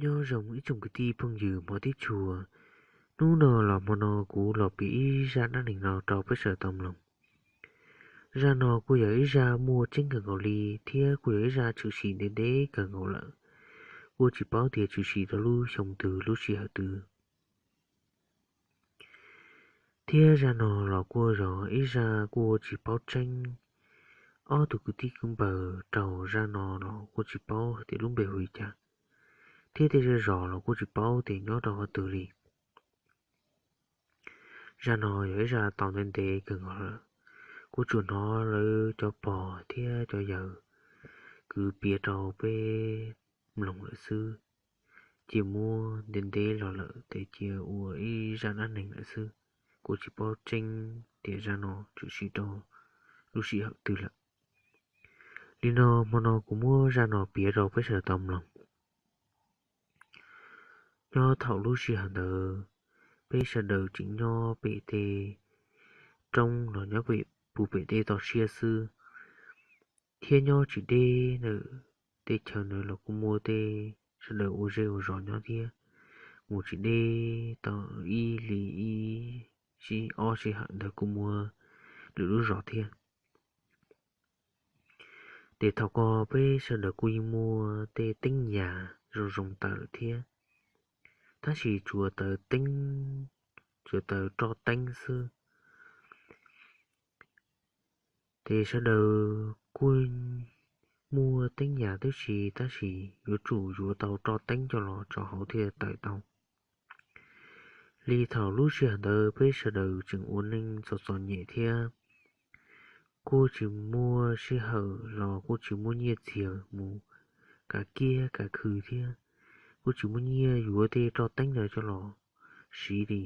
Nyob zoo ib tsoom kwv tij phooj ywg hmov thiab tshua, hnub no los hmo no kuv los piav ib zaj dab neeg no rau peb sawv daws tau mloog. Zaj no kuj yog ib zaj muaj tseeb kawg nkaus li, thiab kuj yog ib zaj tshwm sim ntev ntev kawg nkaus lawm, kuj tsis paub tias tshwm sim rau lub xyoo twg lub sij hawm twg. Thiab zaj no los kuj yog ib zaj kuj tsis paub tseeb. Ob tug kwv tij kwv npawg raug zaj no los kuj tsis paub hais tias lub npe hu li cas, thiab tej zej zos los kuj tsis paub tias nyob rau qhov twg li. Zaj no yog ib zaj tau ntev ntev kawg nkaus lawm, kuj tsuas hnov lawv cov pog thiab cov yawg kwv piav rau peb mloog lawm xwb. Cia muab ntev ntev los lawm ces cia ua ib zaj dab neeg lawm xwb, kuj tsis paub tseeb tias zaj no tshwm sim rau lub sij hawm twg lawm. Li no, hmo no kuv muab zaj no piav rau peb sawv daws tau mloog. Nyob thaum lub sij hawm ntawd, peb sawv daws tseem nyob pem tej roob los nyob pem puag pem tej toj siab xwb, thiab nyob tsis deb ntawm tej chaw ntawd los kuj muaj tej sawv daws ua zej ua zos nyob thiab, mus tsis deb tau ib li ib sij ob sij hawm ntawd kuj muaj lwm lub zos thiab. Ces thaum ko peb sawv daws kuj yeej muaj tej teeb yam zoo zoo tawm lawm thiab, tab sis tsuas taws teeb, tsuas taws roj teeb xwb. Ces sawv daws kuj muaj teeb yam tib si, tab sis yuav tsum yuav tau roj teeb coj los tso hauv thiaj tawm tau. Li thaum lub sij hawm ntawd peb sawv daws tseem ua neej txom txom nyem thiab, kuj tsis muaj sij hawm los kuj tsis muaj nyiaj txiag mus kav kiab kav khw thiab, kuj tsis muaj nyiaj yuav tej roj teeb ntawd coj los siv li.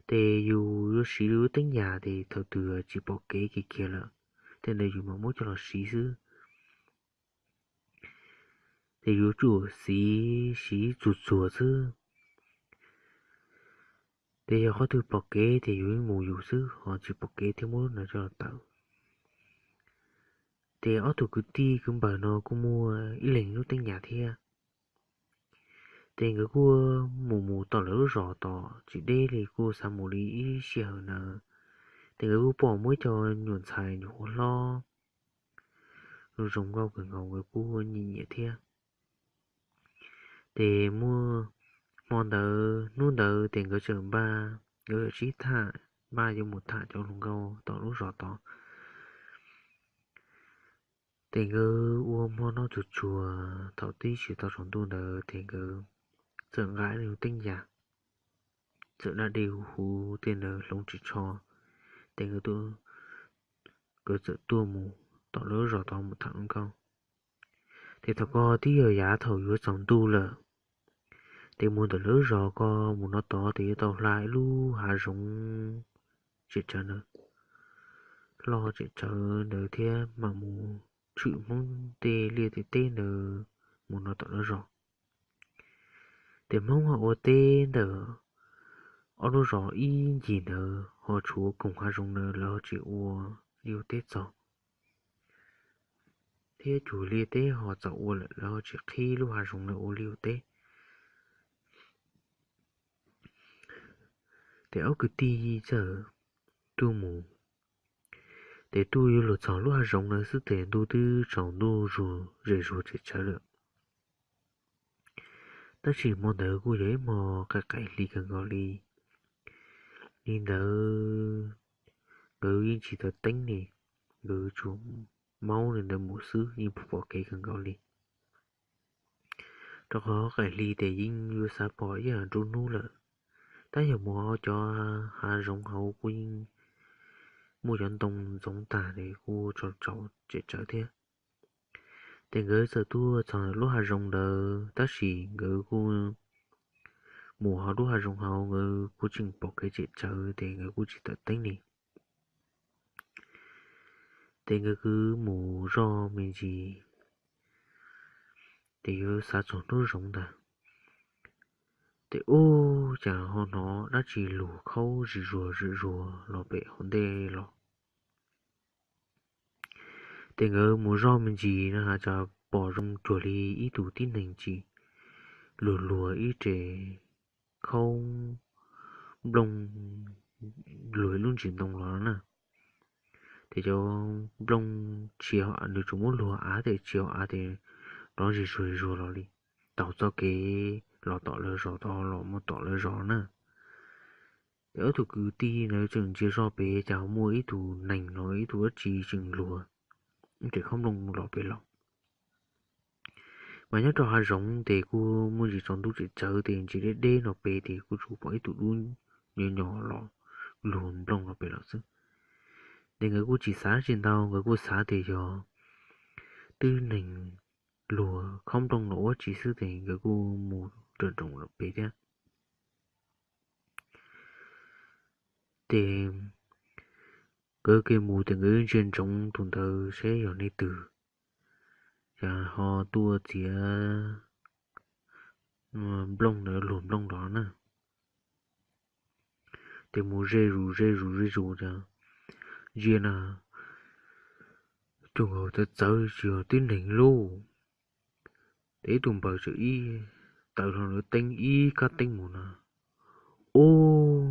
Ces yus yuav siv lub teeb yam ces thaum twg tsis pom kev kiag kiag lawm, tej ntawd yus mam muab coj los siv xwb. Ces yuav tsum siv, siv txuag txuag xwb. Ces yog qhov twg pom kev ces yus mus yus xwb, ho tsis pom kev thiaj muab lub ntawd coj los tawm. Ces ob tug kwv tij kwv npawg no kuj muaj ib leeg lub teeb yam thiab. Ces nkawd kuj mus mus tom lawv lub zos tod tsis deb li, kuj xav mus li ib sij hawm ntawd. Ces nkawd kuj pom muaj ib co nyuam ntxhais nyuam qhuav hlob, zoo zoo nkauj kawg nkaus, nkawd kuj nyiam nyiam thiab. Ces muaj hmo ntawd hnub ntawd ces nkawd txawm npaj, nkawd txawm sib tham npaj yuav mus tham cov hluas nkauj tom lub zos tod. Ces nkawd ua hmo noj tsuag tsuag, thaum twb tsis tau tsaus ntuj ntawd ces nkawd txawm nqa ib lub teeb yam, txawm da dej huv huv tej ntawd hloov ris tsho, ces nkawd, nkawd txawm tuaj mus tom lawv zos tod mus tham hluas nkauj. Ces thaum ko twb yog yav thaum yuav tsaus ntuj lawm, ces mus ntawm lawv zos ko mus no tod ces yuav tau hla ib lub hav zoov tseem tsawv ntawd, loj tseem tsawv ntawd thiab mam mus tshwm Hmoob tej liaj tej teb ntawd mus no tom lawv zos. Ces Hmoob ho ua teb ntawm ob lub zos ib ncig ntawd, ho tshuav koog hav zoov ntawd lawv ho tsis ua liaj teb txog, thiab cuag liaj teb ho txaus ua lawm lawv ho tsis qhib lub hav zoov ntawd ua liaj ua teb. Ces ob kwv tij txawm tuaj mus, ces tuaj yuav luag txog lub hav zoov ntawd xwb ces ntuj twb tsaus ntuj zuag zem zuag tseem tsawv lawm. Tab sis hmo ntawd kuj yog ib hmo qaim qaim hli kawg nkaus li. Li ntawd nkawd yeej tsis taws teeb li, nkawd tsuas maub li ntawd mus xwb yeej pom kev kawg nkaus li. Rau qhov qaim hli ces yeej yuav xav pom ib yam nruab hnub lawm. Tab yog mus hauv cov hav zoov hauv kuj yeej muaj cov ntoo ntxoov tag es kuj tsaus tsaus tseem tsawv thiab. Ces nkawd txawm tuaj txog lub hav zoov ntawd tab sis nkawd kuj mus hauv lub hav zoov hauv nkawd kuj tseem pom kev tseem tsawv ces nkawd kuj tsis taws teeb li. Ces nkawd kwv mus zoj me ntsis, ces yuav xav txog hnub zoov ntag, ces ub cas ho hnov dab tsi lug khaub zim zuag zim zuag los pem hauv ntej los. Ces nkawd mus zoj me ntsis no has tas pom zoo cuag li ib tug tib neeg tsis luag luag ib re khaub nplooj, luag ib lub ntsis ntoo los na. Ces cov nplooj tsis, nws tsuas muab luag av tes tsis hau av tes rov zis zuag zuag los li, taug txoj kev los tom lawv zos, tau los mus tom lawv zos na. Ces ob tug kwv tij ntawd tseem ntsia zoj pem cas muaj ib tug nees los ib tug dab tsi tseem luag ib re khaub nplooj los pem los. Mas nyob rau hav zoov ces kuj muaj ntsis tsaus ntuj tseem tsawv ces ntsia deb deb no pem ces kuj tsuas pom ib tug dub nyos nyos los luag nplooj los pem los xwb. Ces nkawd kuj tsis xav tsis ntau, nkawd kuj xav tias yog twb neeg luag khaub nplooj los ua tsi xwb ces nkawd kuj mus nroos nroos los pem thiab. Ces nkawd ke mus ces nkawd ntsia ntsoov tus ntawd seb yog leej twg, cas ho tuaj txiav nplooj ntawd, luag nplooj los na. Ces mus ze zus ze zus ze zus tas ntsia na, cuag nkaus txawv txawv tsis yog tib neeg lauj. Ces ib tug npawg txawm ib tawm hlo lawv teeb ib kab teeb mus na, ub,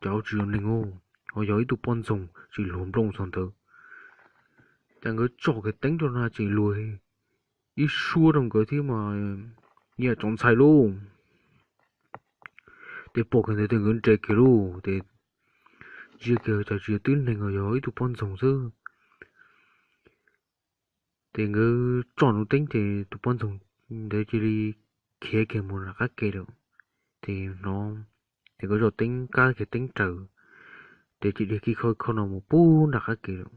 cas tsis yog neeg, ho yog ib tug poj ntxoog tseem luag nplooj txog ntawd. Ces nkawd tso kiag teeb rau na ces luag ib suab rau nkawd thiab mas nyias tsoom ntxhais lauj. Ces pom kiag ntawd ces nkawd nres kiag lauj, ces ntsia kiag cas tsis yog tib neeg, yog ib tug poj ntxoog xwb. Ces nkawd tso nws teeb ces tus poj ntxoog ntawd cia li khiav kiag mus nram qab ke lawm. Ces hnov, ces nkawd tso teeb kab kiag teeb raws, ces cia li kij khau kho no mus pub nram qab ke lawm.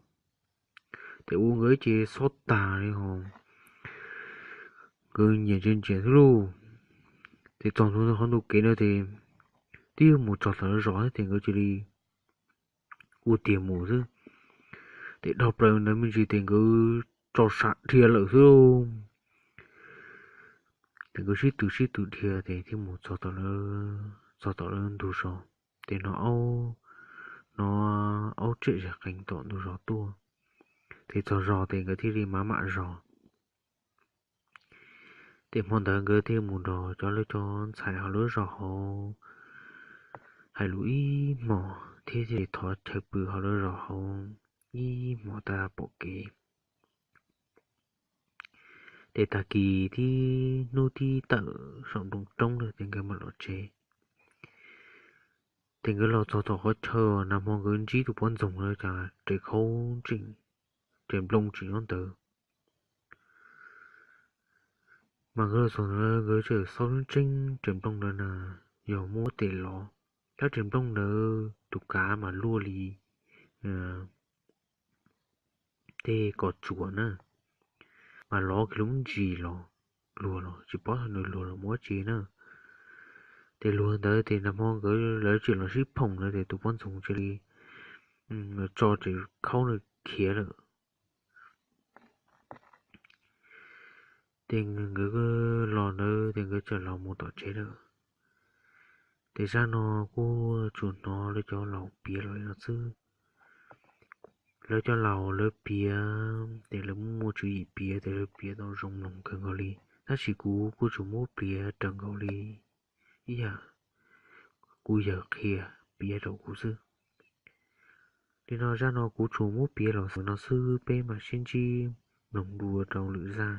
Ces ua nkawd ib ce xob tag li ho, nkawd nyias ntsia ntsia xwb lauj. Ces txog ntua qhov ntug kev no ces twb yuav mus txog tom lawv zos thiab ces nkawd cia li ua tiag mus xwb. Ces dhau plaws ntawd me ntsis ces nkawd tso sam dhia lawm xwb lauj. Ces nkawd sib tw sib tw dhia ces thiaj mus txog tom lawv, txog tom lawv ntug zos. Ces hnov aub, hnov aub tsem zes qees tom ntug zos tuaj. Ces txog zos ces nkawd thiaj li mam mam zos. Ces hmo ntawd nkawd thiaj mus nrog cov lawv cov ntxhais hauv lawv zos hauv hais lus ib hmos thiab thiaj li thov chaw pw hauv lawv zos hauv ib hmos tab pom kev. Ces tag kis tib hnub tib tawm saum nroog roob lawm ces nkawd mam los tsev. Ces nkawd los txog tom qhov chaw nag hmo nkawd ntsib tus poj ntxoog lawm cas res khaub tseem, res nplooj tseem nyob ntawd. Mas nkawd los txog ntawd nkawd txawm xauj tseeb tseeb res nplooj ntawd na, yog muab tes lov, tab res nplooj ntawd tus kav mas luaj li tej kos tsuas na, mas lov kiag lub ntsis los, luag los tsis paub nws luag los mus ua tsi na. Ces luag ntawd ces nag hmo nkawd lawv tseem los sib phoom ntawd ces tus poj ntxoog cia li tso tes khaub ntawd khiav lawm. Ces nkawd los ntawd ces nkawd txawm los mus tom tsev lawm. Ces zaj no kuj tsuas hnov lawv cov laus piav los li no xwb. Lawv cov laus lawv piav ces lawv muaj tswv yim piav ces lawv piav tau zoo mloog kawg nkaus li, tab sis kuv kuj tsuas muab piav raws nkaus li ib yam kuv yawg qhia piav rau kuv xwb. Li no zaj no kuv tsuas muab piav los xaus no xwb, peb mam sib ntsib mloog dua rau lwm zaj.